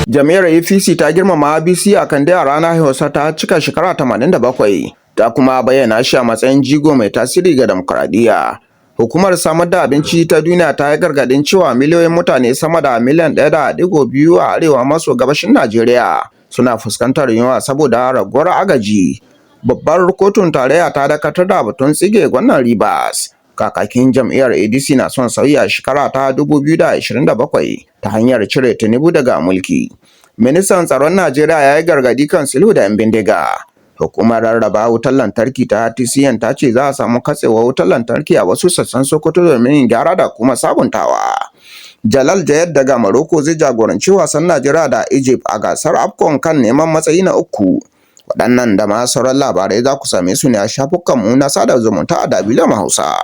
Jam'iyyar APC ta girmama Bisi Akande a ranar haihuwarsa ta cika shekara 87, ta kuma bayyana shi a matsayin jigo mai tasiri ga dimokuraɗiyya. Hukumar Samar da Abinci ta Duniya ta yi gargaɗin cewa miliyoyin mutane sama da miliyan 1.2 a arewa maso gabashin Najeriya suna fuskantar yunwa saboda raguwar agaji. Babbar Kotun Tarayya ta dakatar da batun tsige gwamnan Rivers. Kakakin jam'iyyar ADC na son sauyi a shekara ta 2027 ta hanyar cire Tinubu daga mulki. Ministan tsaron Najeriya ya yi gargaɗi kan sulhu da 'yan bindiga. Hukumar rarraba wutar lantarki ta TCN ta ce za a samu katsewar wutar lantarki a wasu sassan Sokoto domin yin gyara da kuma sabuntawa. Jalal Jayed daga Morocco zai jagoranci wasan Najeriya da Egypt a gasar AFCON kan neman matsayi na uku. Waɗannan da ma sauran labarai za ku same su ne a shafukanmu na sada zumunta a DW Hausa.